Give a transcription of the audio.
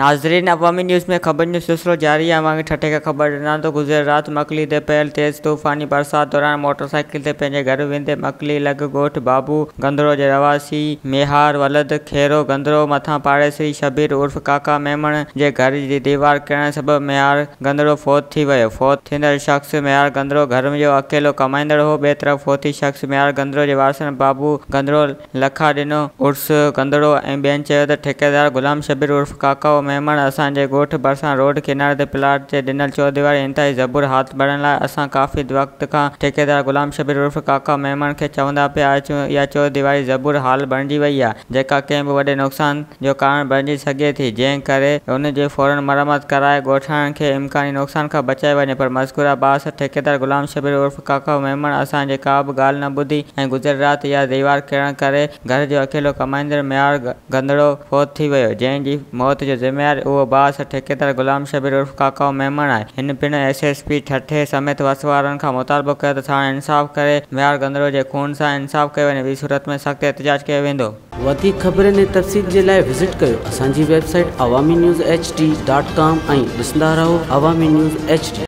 ناظرين عوامي نيوز ۾ خبرن جو سلسلو جاري آهي اوهان کي ٺٽي کان خبر ڏنان ٿو گذريل رات مڪلي تي پيل تيز طوفاني برسات دوران موٽر سائيڪل تي پنهنجي گهر ويندي مڪلي لڳ ڳوٺ بابو گندرو جي رهواسي ميهار ولد خيرو گندرو مٿان پاڙيسري شبير عرف ڪاڪا ميمڻ جي گهر جي ديوار ڪرڻ سبب ميهار گندرو فوت ٿي ويو فوت ٿيندڙ شخص ميهار گندرو گهر جو اڪيلو ڪمائيندڙ هو ٻئي طرف فوتي شخص ميهار گندرو جي وارثن بابو گندرو لکا ڏنو عرس گندڙو ۽ ٻين چيو ته ٺيڪيدار غلام شبير عرف ڪاڪائو ميمڻ اسان جي ڳوٺ ڀرسان روڊ ڪناري تي پلاٽ تي ڏنل چوديواري انتهائي زبون حالت بڻيل آهي اسان ڪافي وقت کان ٺيڪيدار غلام شبير عرف ڪاڪائو ميمڻ کي چوندا پيا اچون اها چوديواري زبون حال بڻجي وئي آهي جيڪا ڪنهن به وڏي نقصان جو ڪارڻ بڻجي سگهي ٿي جنهن ڪري ان جي فورن مرمت ڪرائي ڳوٺاڻن کي امڪاني نقصان کان بچايو وڃي پر مذڪوره بااثر ٺيڪيدار غلام شبير عرف ڪاڪائو ميمڻ اسان جي ڪا به ڳالهه نه ٻڌي ۽ گذريل رات اها ديوار ڪرڻ ڪري گهر جو اڪيلو ڪمائيندڙ ميهار گندڙو فوت ٿي ويو، جنهن جي موت جو ذميوار اهو بااثر ٺيڪيدار غلام شبير عرف ڪاڪائو ميمڻ آهي. هن پڻ ايس ايس پي ٺٽي سميت وس وارن کان مطالبو ڪيو ته ساڻن انصاف ڪري ميهار گندڙو جي خون سان انصاف ڪيو وڃي ٻي صورت ۾ سخت احتجاج ڪيو ويندو. وڌيڪ خبرن ۽ تفصيل جي لاء وزٽ ڪيو اسان جي website Awami news H D dot com ۽ ڏسندا رهو عوامي نيوز ايڇ ڊي.